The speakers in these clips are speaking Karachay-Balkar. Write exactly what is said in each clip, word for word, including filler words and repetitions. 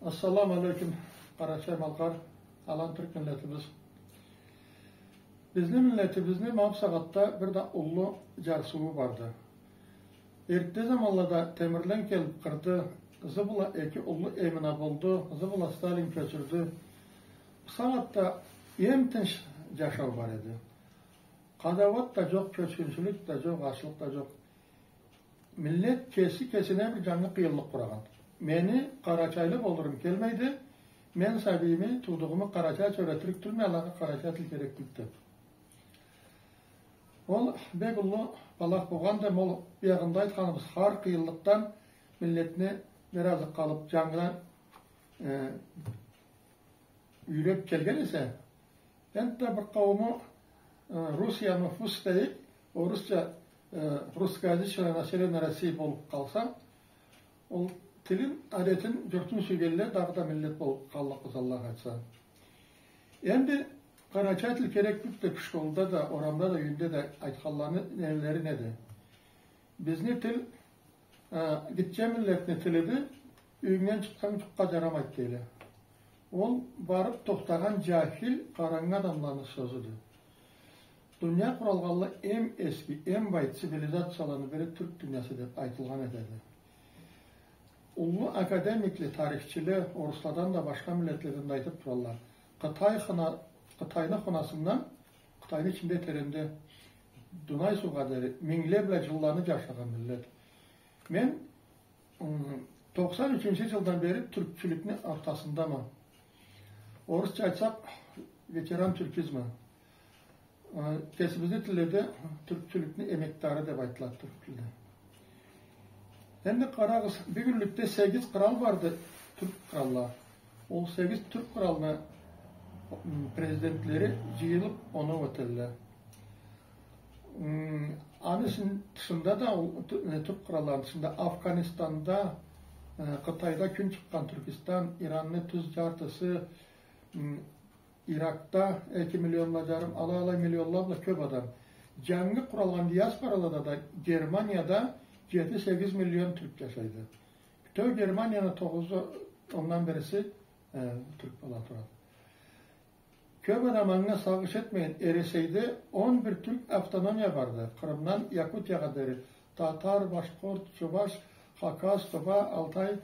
Ассаламу алейкум, Къарачай-Малкъар, алан тюрк миллетибиз. Бизни миллетибизни ма бусагъатда бир да уллу джарсыуу барды. Эртде заманлада Темирлен келиб къырды, ызы бла эки уллу Эмина болду, ызы бла Сталин кёчюрдю. Бусагъатда эм тынч джашау бар эди. Къазауат да джокъ, кёчгюнчюлюк да джокъ, ачлыкъ да джокъ. Миллет кеси кесине бир джангы къыйынлыкъ къурагъан. Мени къарачайлы болурум келмейди, мен сабийими, туудугъуму къарачайча юретирик тюлме, алагъа къарачай тил керек тюлдю деб. Ол бек уллу балах болгъанды, ол биягъында айтханыбыз, хар къыйынлыкъдан миллетни бир азы къалыб, джангыдан, э, юйреб келген эсе, энтда бир къаууму, э, Русиямы фус дейик, орусча, э, русскоязычное население России болуб къалса, ол тилин, адетин, джуртун сюйгенле дагъыда миллет болуб къаллыкъбыз, Аллах айтса. Энди къарачай тил керек тюлдю деб школда да, орамда да, юйюнде да айтханланы нелери неди? Бизни тил, э, гитче миллетни тилиди, юйюнгден чыкъсанг джукъгъа джарамайды дейле. Ол барыб тохтагъан джахил, къарангы адамланы сёзюдю. Дуния къуралгъанлы эм эски, эм бай цивилизацияланы бири тюрк дуниясы деб айтылгъан этеди. Уллу академикле, тарихчиле, орусладан да, башха миллетледен да айтыб туралла. Къытай хына-, Къытайны хынасындан, Къытайны ичинде теренде Дунай суугъа дери мингле бла джылланы джашагъан миллет. Мен, м, токъсан ючюнчю джылдан бери тюркчюлюкню ортасындама. Орусча айтсакъ, ветеран тюркизма. Э, кесибизни тилледе тюркчюлюкню эмекдары деб айтылады тюрк тилде. Энди къарагъыз, бюгюнлюкде сегиз кърал барды, тюрк къралла. Ол сегиз тюрк къралны, м, президентлери джыйылыб, оноу этелле. М, аны тышында да ол тю-, э, тюрк къралланы тышында Афганистанда, э, Къытайда кюн чыкъгъан Тюркистан, Иранны тюз джартысы, м, Иракда эки миллион бла джарым, алай-алай миллионла бла кёб адам. Джангы къуралгъан диаспоралада да Германияда джети-сегиз миллион тюрк джашайды. Бютеу Германияны тогъуз ондан бириси, э, тюрк бола турады. Кёб адам анга сагъыш этмейин, Эресейде он бир тюрк автономия барды. Къырымдан Якутиягъа дери. Татар, башкъурт, чуваш, хакас, тува, алтай,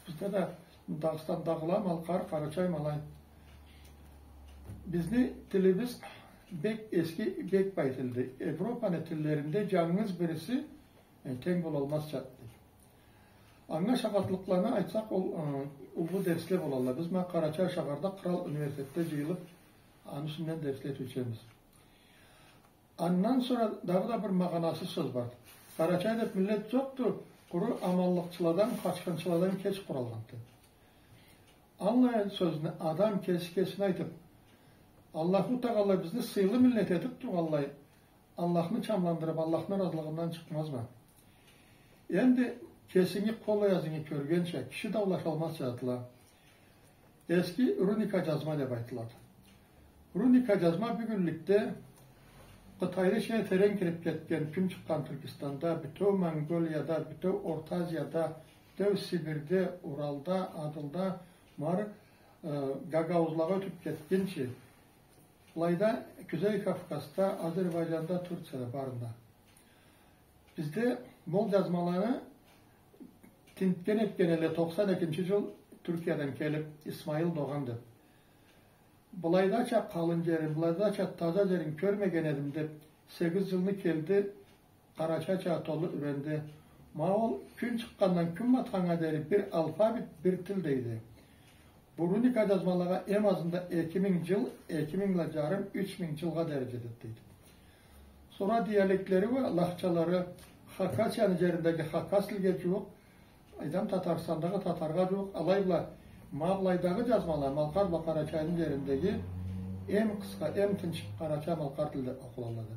бизде да Дагъыстандагъыла, малкъар, къарачай, малай. Бизни тилибиз бек эски, бек бай тилди. Европаны тиллеринде джангыз бириси, э, тенг болалмазчады. Анга шагъатлыкъланы айтсакъ, ол, э, уллу дерсле болалла. Биз ма Къарачай шахарда Кърал университетде джыйылыб, аны юсюнден дерсле этиучебиз. Андан сора дагъыда бир магъанасыз сёз бар. Къарачай деб миллет джокъду, къуру аманлыкъчыладан, къачхынчыладан кеч къуралгъанды. Аллай сёзню адам кеси кесине айтыб, Аллаху Тагъала бизни сыйлы миллет этиб тургъанлай, Аллахны чамландырыб, Аллахны разылыгъындан чыкъмазма. Энди кесинги къол аязынгы кёргенча, киши даулашалмазчадыла. Эски руника джазма деб айтылады. Руника джазма бюгюнлюкде Къытайны ичине терен кириб кетген, кюн чыкъгъан Тюркистанда, бютеу Монголияда, бютеу Орта Азияда, бютеу Сибирде, Уралда, Адылда, ма ары, э, гагаузлагъа ётюб кетгинчи, былайда Кюзей Кавказда, Азербайджанда, Турцияда, барында. Бизде бу джазмаланы тинтген этген эле токъсан экинчи джыл Тюркиядан келиб, Исмаил Догъан деб. Былайдача къалын джерин, былайдача таза джерин кёрмеген эдим деб, сегиз джылны келди, къарачайча толу юренди. Ма ол кюн чыкъгъандан кюн батханнга дери бир алфавит, бир тил дейди. Бу руника джазмалагъа эм азында эки минг джыл, эки минг бла джарым, юч минг джылгъа дери джетеди дейди. Сора диалектлери ва лахчалары Хакасияны джериндеги хакас тилге джууукъ, айтам, Татарстандагъы татаргъа джууукъ, алай бла ма былайдагъы джазмала Малкъар бла Къарачайны джериндеги эм къысха, эм тынч къарачай-малкъар тилде окъулалады.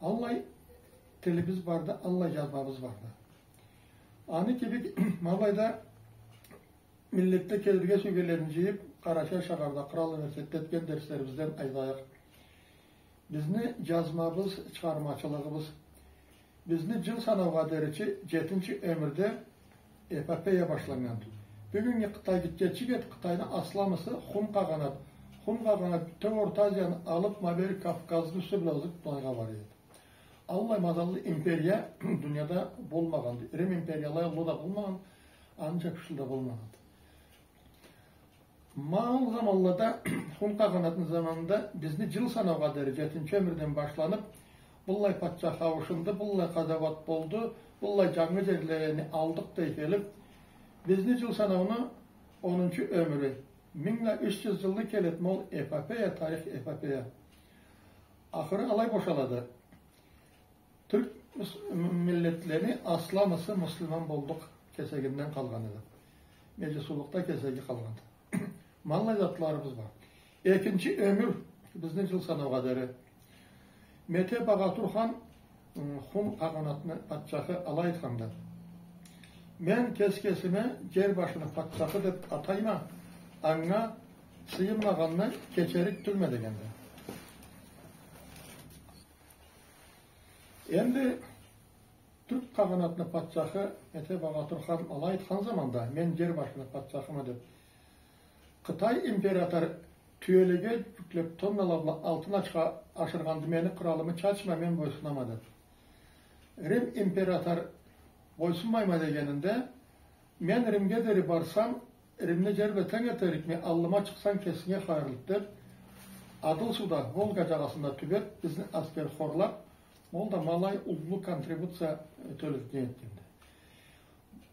Аллай тилибиз барды, аллай джазмабыз барды. Аны кибик, ма былайда миллетде келирге сюйгенлерин джыйыб, Къарачай шахарда, Кърал университетде этген дерслерибизден айтайыкъ. Бизни джазмабыз, чыгъармачылыгъыбыз, бизни джыл санаугъа деричи джетинчи ёмюрде эпопея башланнганды. Бюгюннгю Къытай гитчечик эди, Къытайны асламысы Хун къагъанат. Хун къагъанат бютеу Орта Азияны алып, ма бери Кавказны юсю бла озуп, былайгъа бара эди. Аллай мазаллы империя дунияда болмагъанды. Рим империялай уллу да болмагъан, анча кючлю да болмагъанды. Ма ол заманлада, Хун къагъанатны заманында бизни джыл санаугъа дери, джетинчи ёмюрден башланып, быллай патчах ауушунду, быллай къазауат болду, быллай джангы джерлени алдыкъ дей келип, бизни джыл санауну онунчу ёмюрю, минг бла юч джюз джылны келеди ма ол эпопея, тарих эпопея. Ахыры алай бошалады. Тюрк мус-, м-, миллетлени асламысы муслиман боллукъ кесегинден къалгъан эди. Меджлисуллукъда кесеги къалгъанды. Ма аллай затларыбыз бар. Экинчи ёмюр, бизни джыл санаугъа дери. Мете Багъатур хан, м, Хун къагъанатны патчахы, алай айтханды: «Мен кес-кесиме джер башыны патчахы деп атайма, анга сыйынмагъанны кечерик тюлме», — дегенди. Энди Тюрк къагъанатны патчахы Мете Багъатур хан алай айтхан заманда, «Мен джер башыны патчахыма» деп, Къытай император тюелеге джюклеп тоннала бла алтын ачха-, ашыргъанды, «Мени къралымы чачма, мен бойсунама» деп. Рим император «Бойсунмайма» дегенинде, «Мен Римге дери барсам, Римни джер бла тенг этерикме, аллыма чыкъсанг, кесинге хайырлыкъ» деп, Адыл сууда, Волга джагъасында тюбеп, бизни аскер хорлап, ол да ма алай уллу контрибуция, э, тёлетген этгенди.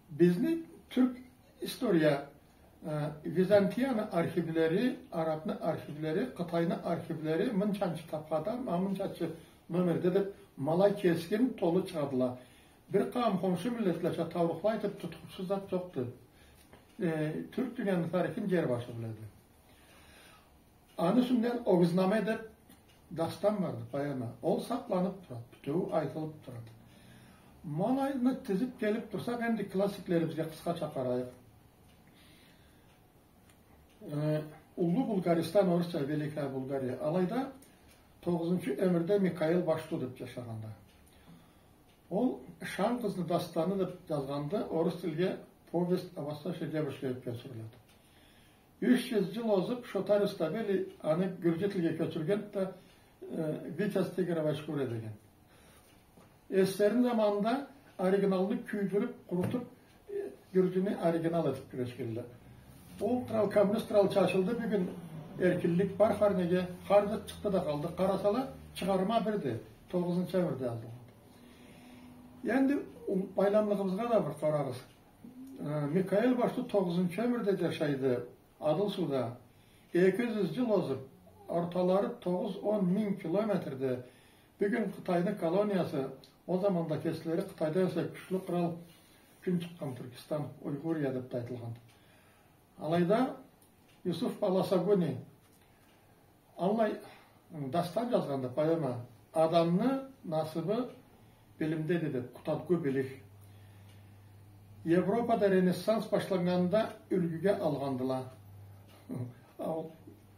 Бизни тюрк история, э, Византияны архивлери, арабны архивлери, Къытайны архивлери мынчанчы тапхада, ма мынчанчы номерде деп, ма алай кескин толу чыгъадыла. Бир къауум хоншу миллетлеча таурухла айтып, тутхучу зат джокъду. Э, тюрк дунияны тарихин джер башы биледи. Аны юсюнден «Огъузнаме» деп дастан барды, поэма. Ол сакъланып турады, бютеу айтылып турады. Ма аланы тизип келип турсакъ, энди классиклерибизге къысхача къарайыкъ. Э, Уллу Булгаристан, орусча Великая Булгария. Алайда тогъузунчу ёмюрде Микаил Башту деп джашагъанды. Ол «Шан къызны дастаны» деп джазгъанды, орус тилге «Повесть о восставшей девушке» деп кёчюрюледи. Юч джюз джыл озуп, Шота Руставели аны гюрджю тилге кёчюргенди да, э, «Витязь в тигровой шкуре» деген. СССР-ни заманында оригиналны кюйдюрюп, къурутуп, э, гюрджюню оригинал этип кюрешгенле. Ол кърал, коммунист кърал чачылды, бюгюн эркинлик бар, хар неге, хар зат чыкъды да къалды. Къарасала, чыгъарма бирди, тогъузунчу ёмюрде джазылгъан. Энди, ул, байламлыгъыбызгъа да бир къарагъыз. Э, Микаил Башту тогъузунчу ёмюрде джашайды Адыл сууда. Эки джюз джыл озуп, орталары тогъуз-он минг километрде, бюгюн Къытайны колониясы, ол заманда кеслери Къытайдан эсе кючлю кърал, кюн чыкъгъан Тюркистан, Уйгурия деп да айтылгъан. Алайда Юсуф Баласагуни аллай дастан джазгъанды, поэма. «Адамны насыбы билимдеди» деп, «Къутадгъу билик». Европада Ренессанс башланнганында юлгюге алгъандыла. Ол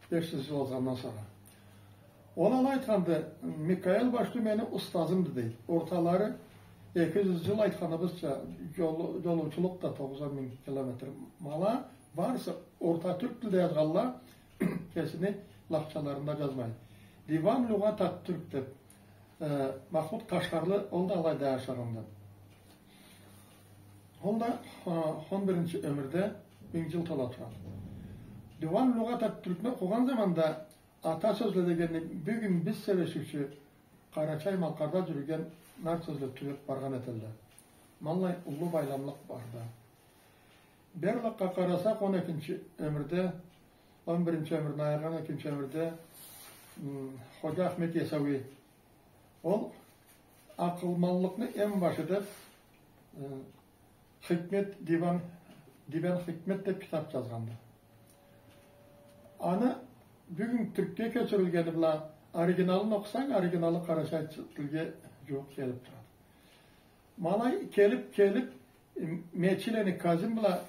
беш джюз джыл озгъандан сора. Ол алай айтханды: «Микаил Башту мени устазымды», — дейди. Орталары эки джюз джыл, айтханыбызча, джол-, джолоучулукъ да тогъуз-он минг километр. Ма ала барысы орта тюрк тилде джазгъанла, кесини лафчаларында джазмай. «Диван лугъат ат-тюрк» деп, э, Махмуд Къашгъарлы, ол да алайда джашагъанды. Ол да, э, он биринчи ёмюрде, минг джыл тола турады. «Диван лугъат ат-тюркню» окъугъан заманда «Ата сёзле» дегенни бюгюн биз сёлешиучю къарачай-малкъарда джюрюген нарт сёзле тюбеп баргъан этелле. Ма аллай уллу байламлыкъ барды. Берлакъгъа къарасакъ, он экинчи ёмюрде, он биринчи ёмюрню айыргъан экинчи ёмюрде, м, Ходжа Ахмед Ясауи. Ол акъылманлыкъны эм башы деп, э, Хикмет, Диван, Диван Хикмет деп китап джазгъанды. Аны бюгюн тюркге кёчюрюлгени бла оригиналын окъусанг, оригиналы къарачай тилге джууукъ келип турады. Ма алай келип, келип, Мечилени Казим бла,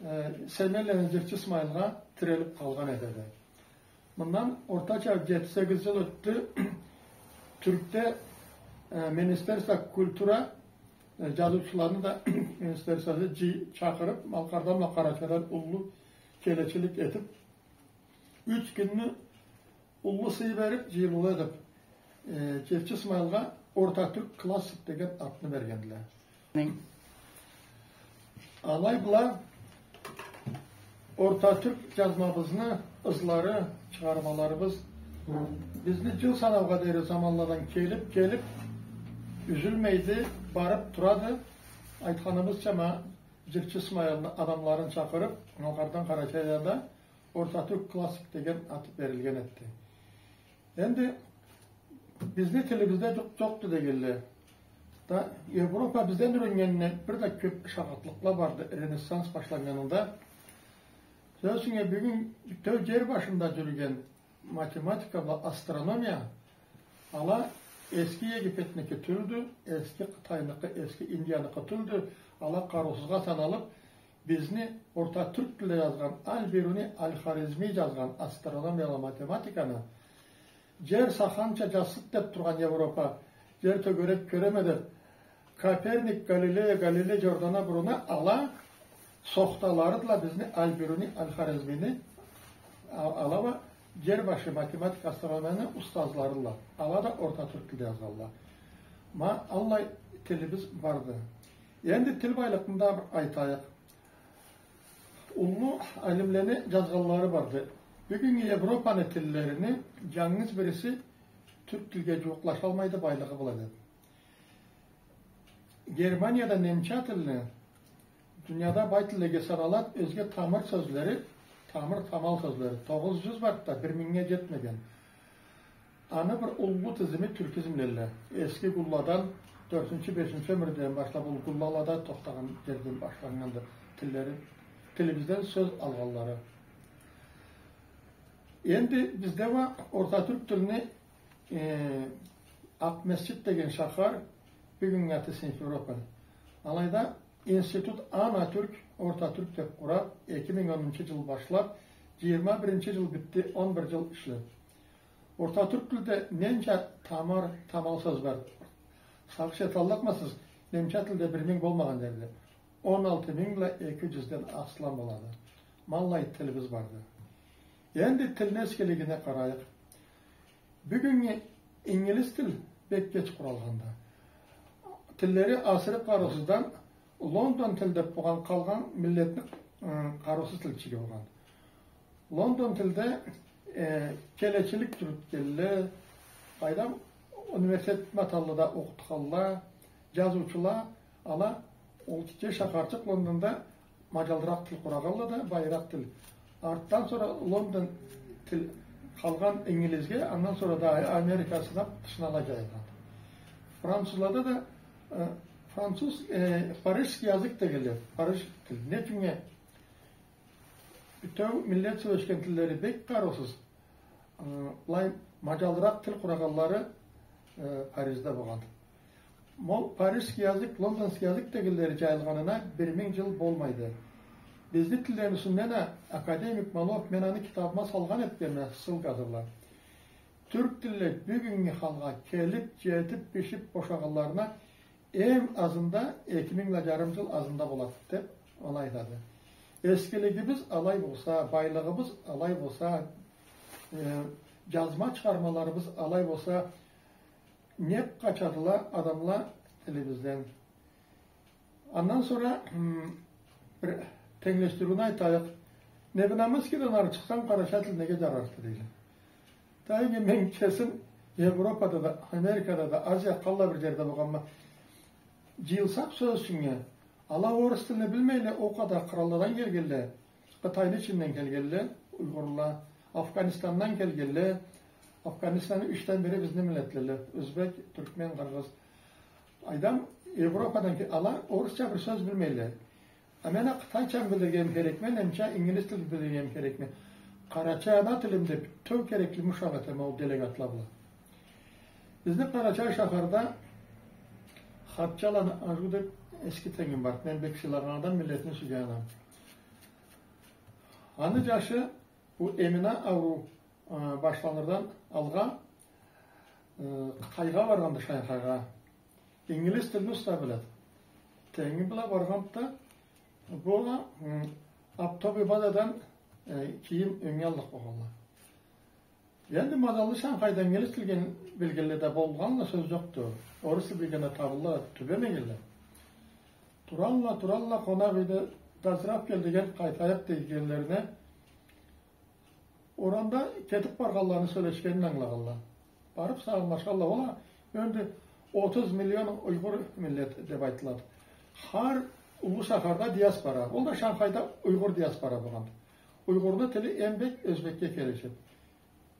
э, Семенлени Джырчы Исмайылгъа тирелип къалгъан этеди. Мындан ортача джети-сегиз джыл ётдю. Тюркде, э, Министерство культура э, джазыучуланы да министерствосы джый-, чакъырыб, Малкъардан бла Къарачайдан уллу келечилик этиб, юч кюнню уллу сый бериб, джыйылыу этиб, э, Джырчы Сымайылгъа Орта тюрк классик деген атны бергендиле. Алай бла Орта тюрк джазмабызны ызлары, чыгъармаларыбыз бизни джыл санаугъа дери заманладан келиб, келиб, юзюлмейди, барыб турады. Айтханыбызча, ма, Джырчы Сымайылны адамларын чакъырыб, Малкъардан, Къарачайдан да Орта тюрк классик деген ат берилген этди. Энди бизни тилибизде джукъ-, джокъду дегенле. Да, Европа бизден юреннгенине бир да кёб шагъатлыкъла барды, Ренессанс башланнганында. Сёз ючюн, бюгюн бютеу джер башында джюрюген математика бла астрономия, ала эски Египетники тюлдю, эски Къытайныкъы, эски Индияныкъы тюлдю, ала къарыусузгъа саналыб, бизни Орта тюрк тилде джазгъан Аль-Бируни Аль-Хорезми джазгъан астрономия бла математиканы джер саханча джассыды деб тургъан Европа, джер тёгерек кёреме деб, Коперник, Галилео, Галилей, Джордано Бруно, ала сохталарыдыла бизни Аль-Бируни Аль-Хорезмини, а-, ала уа джер башы математика, астрономияны устазларыдыла. Ала да Орта тюрк тилде джазгъандыла. Ма аллай тилибиз барды. Энди тил байлыкъны да бир айтайыкъ. Уллу алимлени джазгъанлары барды. Бюгюннгю Европаны тиллерини джангыз бириси тюрк тилге джууукълашалмайды байлыгъы бла деб. Германияда немча тилни дунияда бай тиллеге саналады, ёзге тамыр сёзлери, тамыр-тамал сёзлери тогъуз джюз барды да, бир мингнге джетмеген. Аны бир уллу тизими тюркизмледиле. Эски гулладан, тёртюнчю, бешинчи ёмюрден башлаб, ол гуллалада тохтагъан джерден башланнганды тиллери, тилибизден сёз алгъанлары. Энди бизде уа Орта тюрк тилни, э, Акъмесджит деген шахар, бюгюннгю аты Симферополь. Алайда институт Ана тюрк, Орта тюрк деб къураб, эки минг онунчу джыл башлаб, джыйырма биринчи джыл битди, он бир джыл ишлеб. Орта тюрк тилде ненча тамыр, тамал сёз бар? Сагъыш эталлыкъмысыз, немча тилде бир минг болмагъан джерде. Он алты минг бла эки джюзден аслам болады. Ма аллай тилибиз барды. Энди тилни эскилигине къарайыкъ. Бюгюннгю ингилиз тил бек кеч къуралгъанды. Тиллери асыры къарыусуздан Лондон тил деб болгъан къалгъан миллетни, ы, къарыусуз тилчиги болгъан. Лондон тилде, э, келечилик джюрютгенле, къайдам, университет маталлада окъутханла, джазыучула, ала ол кичи шахарчыкъ Лондонда маджалыракъ тил къурагъанла да, байыракъ тил. Артдан сора Лондон тил къалгъан ингилизге, андан сора да Америка сынаб тышына ала джайылгъан. Французлада да, э, француз, э, парижский язык дегенле, париж тил. Не ючюннге бютеу миллет сёлешген тиллери бек къарыусуз, э, былай маджалыракъ тил къурагъанлары, э, Парижде болгъан. Ма ол парижский язык, лондонский язык дегенлери джайылгъанына бир минг джыл болмайды. Бизни тиллени юсюнден а академик Малов, мен аны китабыма салгъан этгенме ссылкасы бла. Тюрк тилле бюгюннгю халгъа келиб, джетиб, бишиб бошагъанларына эм азында эки минг бла джарым джыл азында болады, деб, аны айтады. Эскилигибиз алай болса, байлыгъыбыз алай болса, э, джазма чыгъармаларыбыз алай болса, нек къачадыла адамла тилибизден? Андан сора, м, бир тенглешдириуню айтайыкъ. Невинномысскийден ары чыкъсанг, къарачай тил неге джарарды, дейле. Тайгъы мен кесим Европада да, Америкада да, Азия къаллай бир джерде болгъанма. Джыйылсакъ, сёз ючюннге, ала орус тилни билмейле, ол къадар къралладан келгенле, Къытайны ичинден келгенле, уйгъурла, Афганистандан келгенле, Афганистанны ючден бири бизни миллетлиле, ёзбек, тюркмен, къыргъыз. Къайдам, Европадан ке-, ала орусча бир сёз билмейле. А мен а къытайчаны билирге керекме, немча, ингилиз тилни билирге керекме? Къарачай ана тилимде бютеу кереклими ушакъ этеме ол делегатла бла. Бизни Къарачай шахарда Хапчаланы Ажу деб эски тенгим бар. Мен бек сыйлагъан адам, миллетин сюйген адам. Аны джашы бу эмина ауруу, э, башланырдан алгъа, э, Къытайгъа баргъанды, Шанхайгъа. Ингилиз тилни уста биледи. Тенги бла баргъанды да, бу, м, оптовый базадан, э, кийим ёнге аллыкъ болгъанла. Энди мазаллы Шанхайда ингилиз тилин билгенле да болгъанла, сёз джокъду. Орус тил билгенле табылла, тюбемегенле. Туралла, туралла, къонакъ юйде, дозрав кел деген, къайтайыкъ дегенлерине, оранда кетиб баргъанланы сёлешгенин ангылагъанла. Барыб сагъынлашалла. Ол а энди отуз миллион уйгъур миллет деб айтылады. Хар уллу шахарда диаспора. Ол да Шанхайда уйгъур диаспора болгъанды. Уйгъурну тили эм бек ёзбекге келишеди.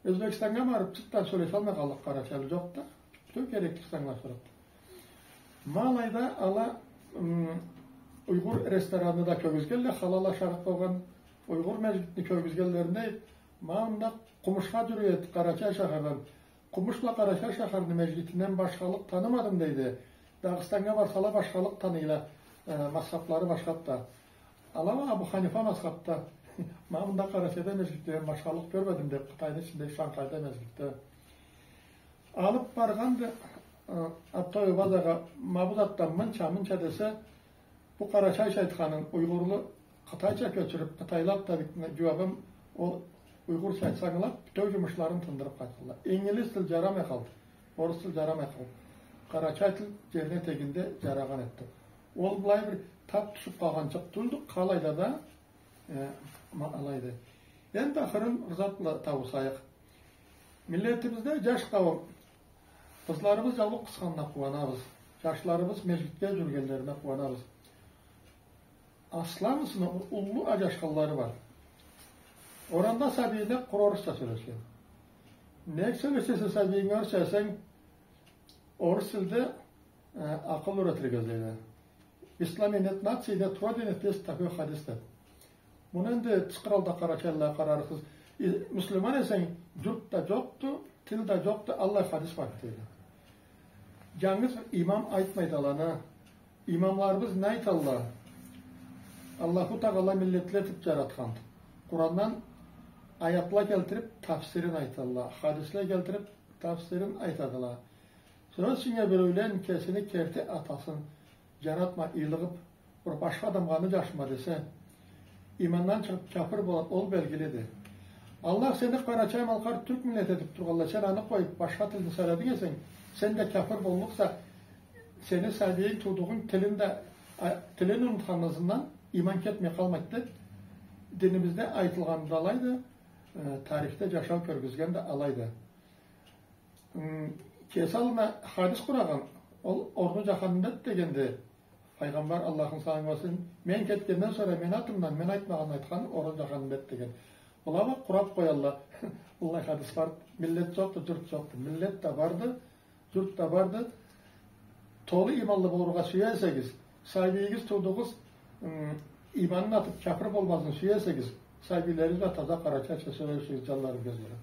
Ёзбекстаннга барыб, джукъ да сёлешалмай къаллыкъ къарачайлы джокъду. Бютеу кереклисин ангылашырыкъды. Ма алайда ала, м, уйгъур ресторанны да кёргюзгенле, халал ашарыкъ болгъан, уйгъур межгитни кёргюзгенлеринде, ма мында къумушха джюрюй эди Къарачай шахардан. Къумуш бла Къарачай шахарны межгитинден башхалыкъ танымадым, дейди. Дагъыстаннга барсала, башхалыкъ таныйла, э, мазхаблары башхады да. Ала уа Абу Ханифа мазхабда. Ма мында Къарачайда межгитледен башхалыкъ кёрмедим, деб, Къытайны ичинде Шанхайда межгитде. Алыб баргъанды, э, оптовый базагъа, ма бу затдан мынча, мынча десе, бу къарачайча айтханын уйгъурлу къытайча кёчюрюб, къытайлаб да битди, джууабым, ол уйгъурча айтса ангылаб, бютеу джумушларын тындырыб къайтханла. Ингилиз тил джарамай къалды, орус тил джарамай къалды. Къарачай тил джерине тегенде джарагъан этди. Ол былай бир таб тюшюб къалгъанчыкъ тюлдю, къалайда да, э, ма алайды. Энди ахырын бир зат бла тауусайыкъ. Миллетибизде джаш къауум, къызларыбыз джаулукъ къысханына къууанабыз. Джашларыбыз межгитге джюрюгенлерине къууанабыз. Асламысыны уллу аджашханлары бар. Оранда сабийине къуру орусча сёлешген. Нек сёлешесе сабийинге орусча десенг, орус тилде, э, акъыл юретирге излейди. В исламе нет нации, нет родины, есть такой хадис, деб. Муну энди тыш къралда къарачайлылагъа къарарыкъсыз. Э, муслиман эсенг, джурт да джокъду, тил да джокъду, аллай хадис барды, дейди. Джангыз бир имам айтмайды аланы. Имамларыбыз не айталла? Аллаху Тагъала миллетле этиб джаратханды. Къурандан аятла келтириб, тафсирин айталла. Хадисле келтириб, тафсирин айтадыла. Сора сеннге биреулен кесини керти атасын джаратма, ыйлыгъыб, бир башха адамгъа аны джашырма десе, имандан чыгъыб, кяфыр болады, ол белгилиди. Аллах сени къарачай-малкъар тюрк миллет этиб тургъанлай, сен аны къоюб, башха тилни сайлайгъан эсенг, сен да кяфыр боллукъса, сени сабийинг, туудугъунг тилин да, а, тилин унутхан ызындан иман кетмей къалмайды деб, динибизде айтылгъаны да алайды, э, тарихде джашау кёргюзген да алайды. М, кеси аллына хадис къурагъан, ол орну джаханимдеди дегенди. Файгъамбар, Аллахны саламы болсун, мен кетгенден сора мен атымдан, мен айтмагъанны айтхан орну джаханимдеди деген. Была уа къураб къоялла. Быллай хадис бар, миллет джокъду, джурт джокъду. Миллет да барды, джурт да барды. Толу иманлы болургъа сюе эсегиз, сабийигиз, туудугъуз, м, иманын атыб, кяфыр болмазын сюе эсегиз, сабийлеригиз бла таза къарачайча сёлешигиз, джанларым, кёзлерим.